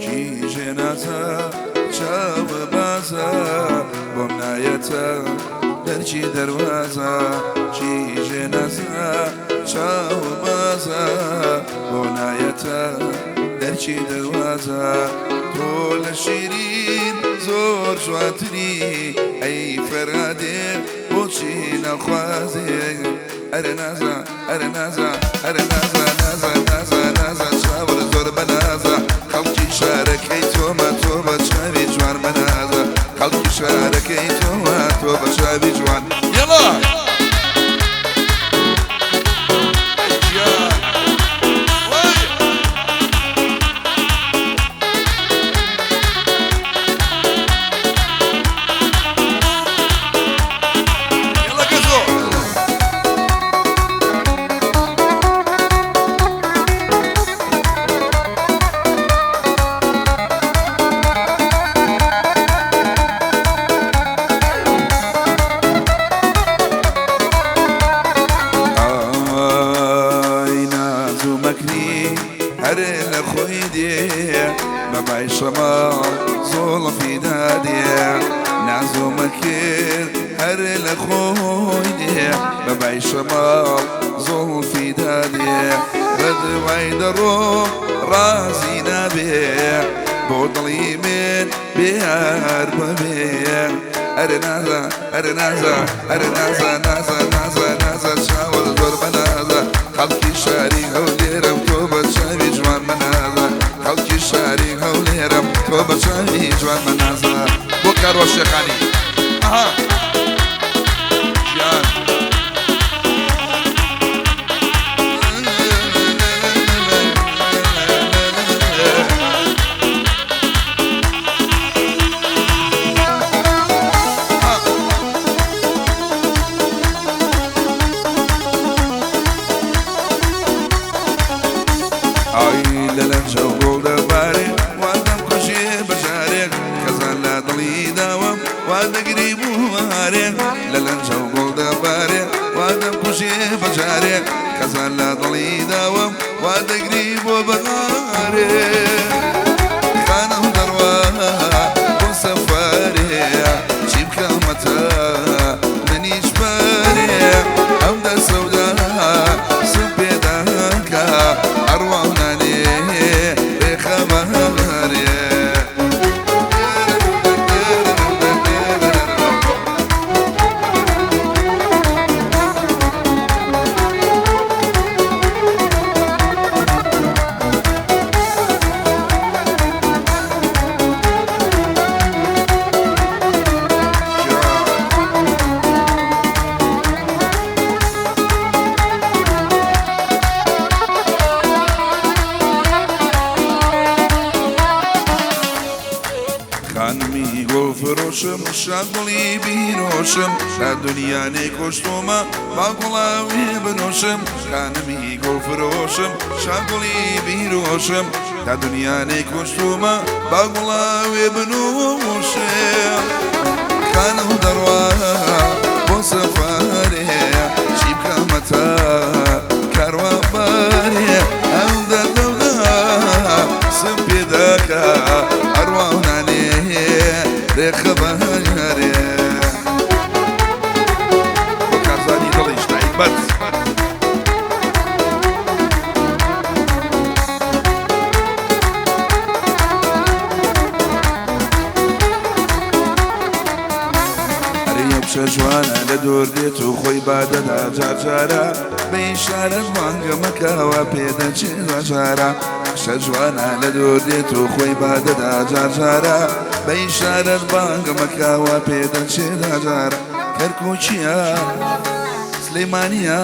کیژێ نازە چاوە بازە بۆم نایەتە دەرکی دەروازە کیژێ نازە چاوە بازە بۆ نایەتە دەرکی دەروازە تۆ لە شیرین زۆر جوانتری ئەی فەرهادێ بۆچی ناخوازێ ئەرێ نازە ئەرێ نازە ئەرێ نازە نازە نازە نازە چاوت زۆر بەنازە خەڵکی شارەکەی تۆمە تۆ بە چاوی جوان بەنازە خەڵکی شارەکەی تۆمە تۆ بە چاوی جوان یەڵا یەڵا گەزۆ. ئای ناز و مەکری هەر لە خۆی دێ بە بای شەماڵ زوڵفی دادێ ناز و مەکر هەر لە خۆی دێ بە بای شەماڵ زوڵفی دادێ بەدوای دەڕۆم ڕازی نابێ بۆ دڵی من بێهار بەبێ ئەرێ نازە ئەرێ نازە ئەرێ نازە نازە نازە نازە چاوت زۆر بەنازە خەڵکی شاری هەولێرم تۆ بە چاوی جوان بەنازە خەڵکی شاری هەولێرم تۆ بە چاوی جوان بەنازە بۆ کاروان شێخانی ئەها گیان. ئای لە لەنجە و گوڵ دەبارێ وا دەمکوژێ بە جارێک خەزان لە دڵی داوم وا دەگری بوارێ لە لەنجە و گوڵ دەبارێ وا دەمکوژێ بە جارێک خەزان لە دڵی داوم وا دەگری بۆ بەهارێ خانم دەڕوا بۆ سەفەرێ چی بکەمەتە منیش پەرێ ئەو دە سەودا سم پێداکە ئەڕوا نانێ بێخەبەرێ. خانمی گوڵ فرۆشم شاگوڵی بیرۆشم تا دنیا نەیکۆشتۆمە با گوڵاوێ بنۆشم خانمی گوڵ فرۆشم شاگوڵی بیرۆشم تا دنیا نەیکۆشتۆمە با گوڵاوێ بنۆشم خانم دەڕوا بۆ سەفەرێ چی بکەمەتە کاروان بارێ ئەم دەردەودا سم پێداکە ئەڕوا نانێ ڕێخەبەرێ بۆ کارزانی دڵیش تایبەت. ئەرێ کچە جوانە لە دوور دێت و خۆی بادەدا جارجارە بە ئیشارەت بانگە مەکەوە پێدەچێ جارە کچە جوانە لە دوور دێت و خۆی بادەدا جارجارە بە ئیشارەت بانگە مەکەوە پێدەچێ جارە کەرکووکیە سلێمانیە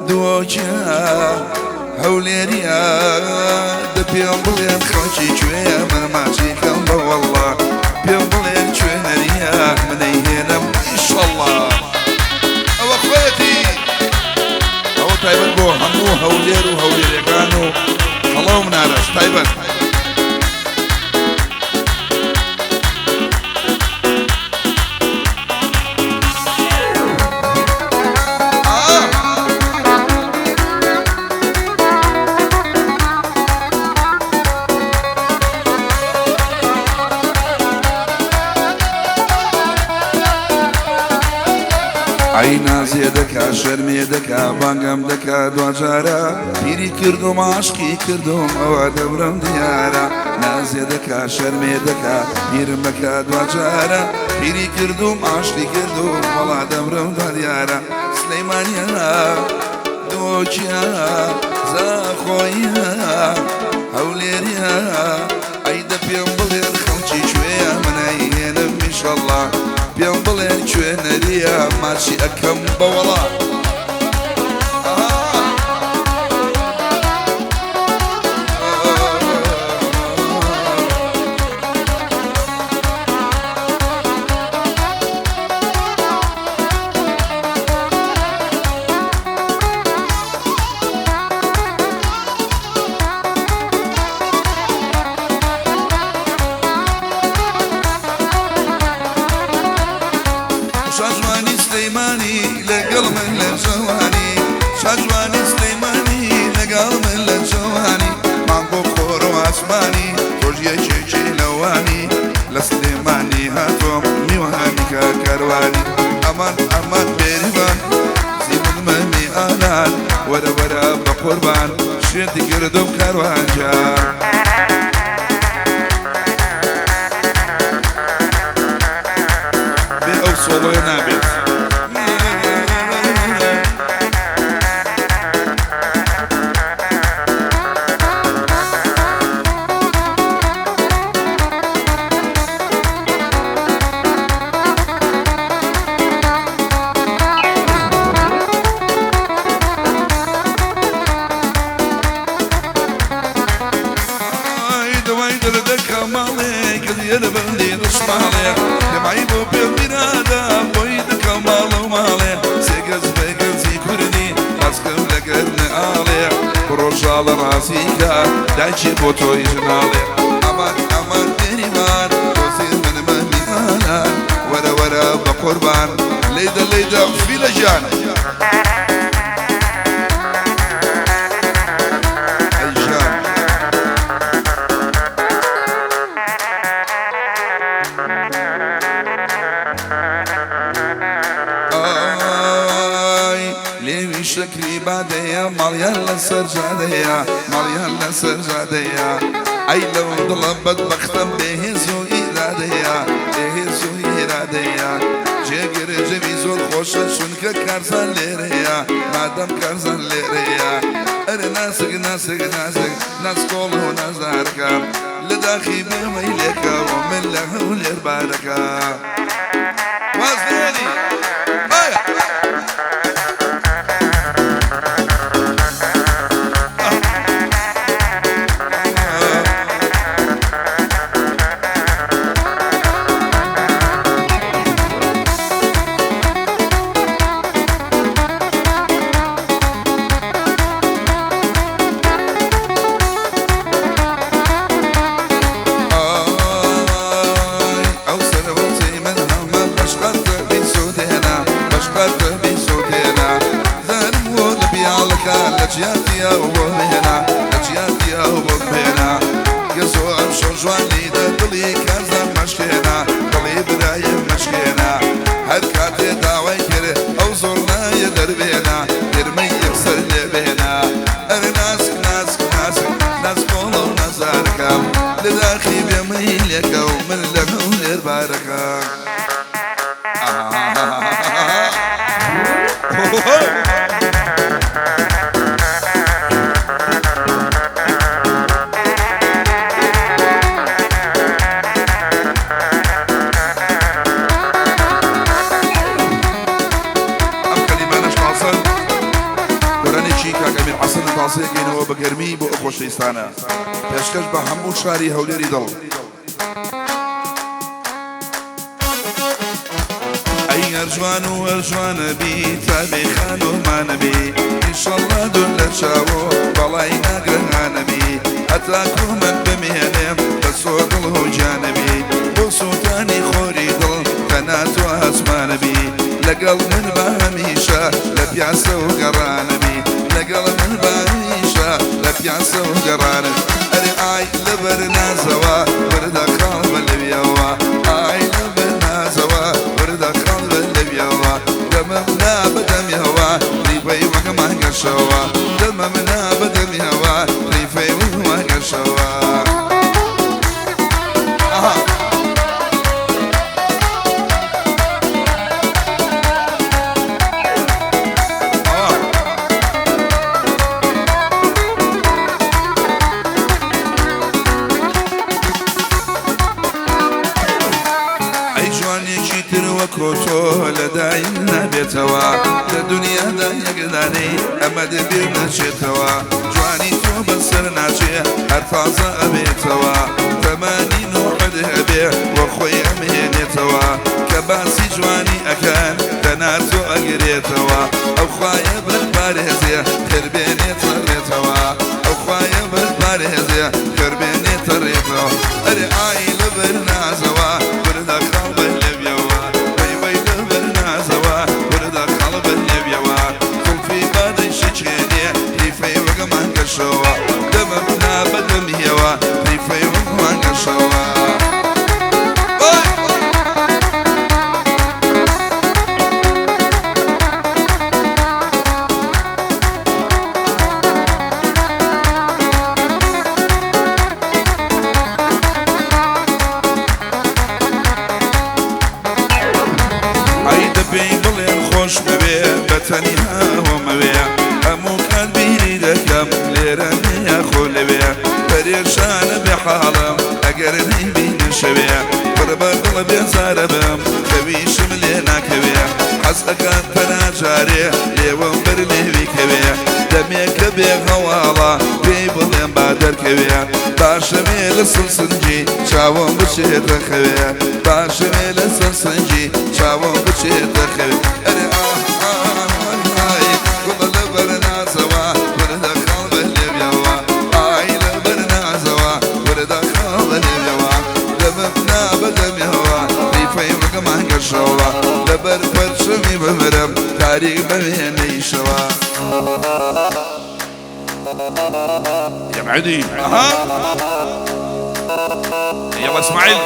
دوۆکیە هەولێریە دە پێم بڵێن خەڵکی کوێیە من ماچی کەم بە وەڵڵا پێم بڵێن کوێ نەریە من ئەیهێنم ئیشەڵڵا. ئەوە خۆیەتی ئەوە تایبەت بۆ هەموو هەولێر و هەولێرەکان و هەڵەو منارەش تایبەت. ئەی نازێ دەکا شەرمێ دەکا بانگم دەکا دواجارە پیری کردم عاشقی کردم ئەوە دەورم دیارە نازێ دەکا شەرمێ دەکا پیرم بکا دواجارە پیری کردم عاشقی کردم وەڵا دەورم دیارە سلەیمانیە دۆکیا زاخۆیە هەولێریە ئەی دە پێم بڵێن خەڵکی کوێیە من ئەیهێنم ئیشەڵڵا پێم بڵێن کوێ نەریە ماچی ئەکەم بەوەڵا. شاجوانی سلەیمانی لەگەڵ من لە جوانی، شاجوانی سلەیمانی لەگەڵ من لە جوانی، مانگ و خۆر و ئاسمانی تۆش یەکێکی لەوانی، لە سلێمانی هاتۆم میوانی کە کاروانی. ئەمان ئەمان بێریبان زیمن مەمی ئالان، وەرە وەرە بە قوربان شێتی کردم کاروان جان. بێ ئەو سۆڵۆیە نابێت. دوای دەردەکە ماڵێ کەزیە لە بەندی دشماڵێ دەمای بۆ پێ میرادا بۆی دەکە ماڵە و ماڵێ سێگەز بێگەزی کوردی ڕاستکەم لەگەر نەئاڵێ ڕۆژاڵە ڕازیکە دایکی بۆ تۆی ژناڵێ. ئەمان ئەمان بێریمان تۆزی من مەمیانان وەرە وەرە بە قوربان لەیدە لەیدە فیلە گیان. ئەی ژیان ئای لێوی شەکری بادەیە ماڵیان لەسەر جادەیە ماڵیان لەسەر جادەیە ئەی لەو دڵە بەدبەختەم بێهێز و ئیرادەیە بێهێز و ئیرادەیە جێگر جەوی زۆر خۆشە چونکە کارزان لێرەیە مادەم کارزان لێرەیە ئەرێ ناسک ناسک ناسک ناسکۆڵ و نازارەکە لە داخی بێمەی لێکەوە من لە هەولێر بارەکە واز لێنی ئایا. ئای ئەو سەرەوەتی من هەمە بەشقەتە بیسوودێنە بەشقەتە بیسوودێنە زانم وۆ لە پیاڵەکە لە جیاتی ئەو بۆ بێنە لە جیاتی ئەو بۆ بێنە گەزۆ ئەم شەو جوانی دە دڵی کارزان مەشکێنە دڵی برایم مەشکێنە هەر کاتێ داوای کرد ئەو زۆر نایە دەربێنە گرمەی یەکسەر لێبێنە ئەرێ ناسک ناسک ناسک ناسکۆڵە و نازارەکەم لە داخی بێمەی لێکە و من لە هەولێر بارەکە. ئەم کەلیمانەش تازەن گۆرانێکی کاک ئەمیر حەسەن تازەیەکەینەوە بە گەرمی بۆ ئەو خۆشەویستانە پێشکەش بە هەموو شاری هەولێری دڵ. ئەی هەرجوان و هەرجوانە بی تا بێ خانومانە بی ئینشەڵڵا دوور لە چاوۆ بەڵای ناگرنانە بی هەتاکو من بمێنێم بە سۆ دڵ و گیانە بی بۆ سووتانی خۆری دڵ تەنات و ئاسمانە بی لەگەڵ من بە هەمیشە لە پیاسە و گەڕانە بی لەگەڵ من بە هەمیشە لە پیاسە و گەڕانە. ئەرێ ئای لەبەر نازەوە وردە خاڵ بە لەویەوە ئای لەبەر نازەوە وردە خاڵ بە لەویەوە دەمم مانگەشەوە دەمە منا بەدەمیەوە ڕیفەی مانگەشەوە. تۆ لەدایم نابێتەوە لە دنیادا یەکدانەی ئەمە دەبیر ناچێتەوە جوانی تۆ بەسەر ناچێ هەر تازە ئەبێتەوە تەمانی نۆحد هەبێ وە خۆی ئەمهێنێتەوە کە باسی جوانی ئەکەن تەنار تۆ ئەگرێتەوە ئەو خوایە بەرپارێزێ خێربێنێتە ڕێتەوە ئەو خوایە بەرپارێزێ خێربێنێتە ڕێتەوە ئەرێ ئای لەبەر نازەوە وردە خاڵ بە لەویەوە دەمە منا بەدەمیەوە ڕیفەی وەک مانگەشەوە. ئەی دەبێی بڵێن خۆش بوێ بە تەنیا هۆمەوێ هەموو کات بیری دەکەم لێرە یاخۆ لەوێ پەرێشانە بێحاڵم ئەگەر نەیبینە شەوێ پڕ بە دڵ بێزارە بم خەویشم لێ ناکەوێ حەز ئەکات پەنا جارێ لێوەم بەر لێوی کەوێ دەمێکە بێ هەواڵە پێی بڵێم با دەرکەوێ باشەوێ لە سەرسنجی چاوم بچێتە خەوێ باشەوێ لە سەرسنجی چاوم بچێتە خەوێ. ئەرێ ئاه ئای گوڵە لەبەر نازەوە وردە خاڵ بە لێویەوە ئای لەبەر نازەوە وردە خاڵ بە لێویەوە دەمم نا بەدەمیەوە ڕیفەی وەک مانگەشەوە لەبەر پەرچەمی بمرم تاریک بەوێنەیشەوە. يا معدي يلا اسماعيل.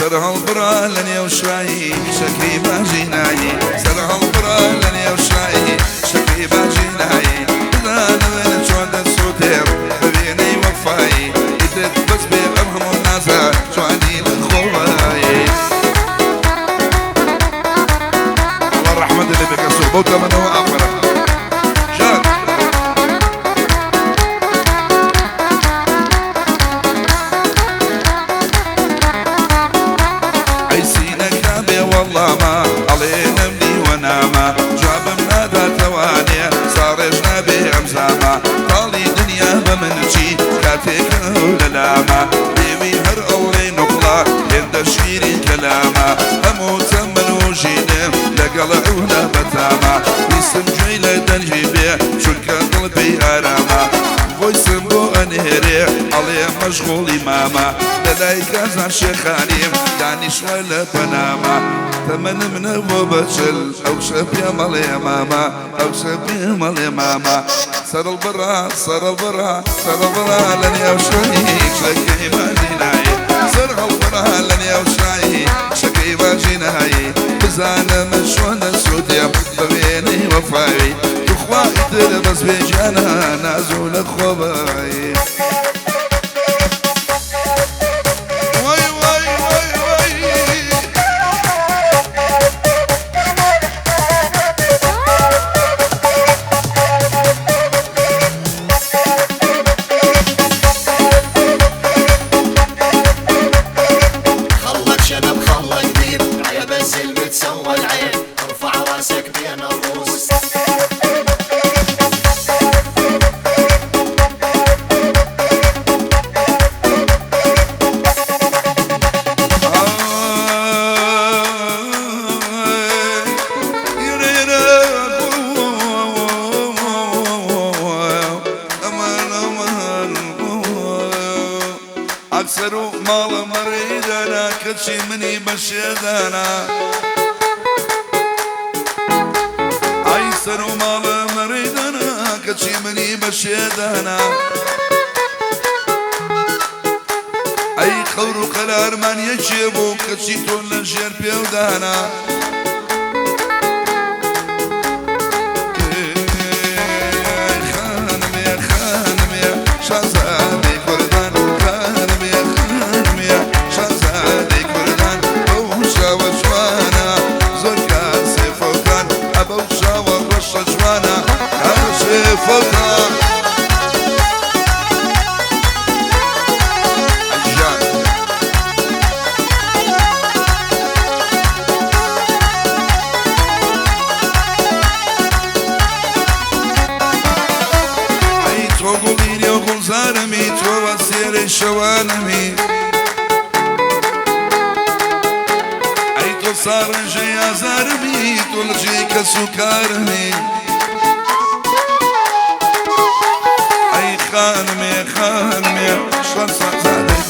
سەرهەڵبڕا لە نێو شایی شەکری باژینایی سەرهەڵبڕا لە نێو شایی شەکری باژینایی بزانە لە چۆن دەسووتێم ببینەی وەفایی ئیتر بەس بێ ئەم هەموو نازە جوانی لە خۆوایی. الله الرحمن اللي بكسر بوتا من هو آخره شاد والله ما علينا مني وناما جوابم نادا تواني صارش نابي أمزاما طالي دنيا بمنشي كاتك للاما ديوي هر أولي نقلة هند شيري كلاما أموت من وجينم لقل عونا بتاما ويسم جيلة دنجيبي شنك قلبي أراما ويسم بو أنهري علي مشغولي ماما لەلای کازان شێخانیم دانیشوە لە پەناما تەمەنم نەبوو بەچل ئەو شە پێمەڵێ ماما ئەو شە پێمەڵێ ماما سەرڵبڕا سەرڵبڕا سەرڵبڕا لە نێو شایی شەکەی باژینایی سەرهەڵبڕا لە نێو شایی شەکەی باژینایی بزانە من چۆن دەسووتێم بە وێنەی وەفاوی توخوا ئیتر بەس بێگیانە نازوو لە خۆبایی. کەچی منی بە شێدانا. ئای سەر و ماڵم ڕێدانا کەچی منی بە شێدانا. ئەی قەور و قەرارمان یەکێ بوو کەچی تۆ لە ژێر پێودانا. خانمێ خانمێ شازادەی کوردان، خانمێ خانمێ شازادەی کوردان، بەو شاوە جوانە زۆر کاسێ فەوتان، ئەبەو شاوە ڕەشە جوانە کاسێ فەوتان. ئەجان ئەی تۆ گوڵی نێو گوڵزارمی، تۆ وەسێرەی شەوانمی، ئەی تۆ ساڕێژەی ئازارمی، تۆ لە جێی کەس و کارمی. ئەی خانمێ خانمێ شازادەی،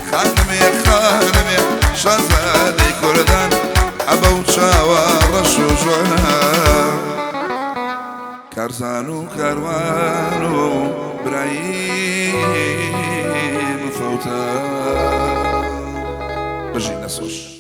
خانمێ خانمێ شازادەی کوردان، ئەبەو چاوە ڕەش و جوانە. کارزان و کاروان و براییم فەوتان. بژین نەسۆش.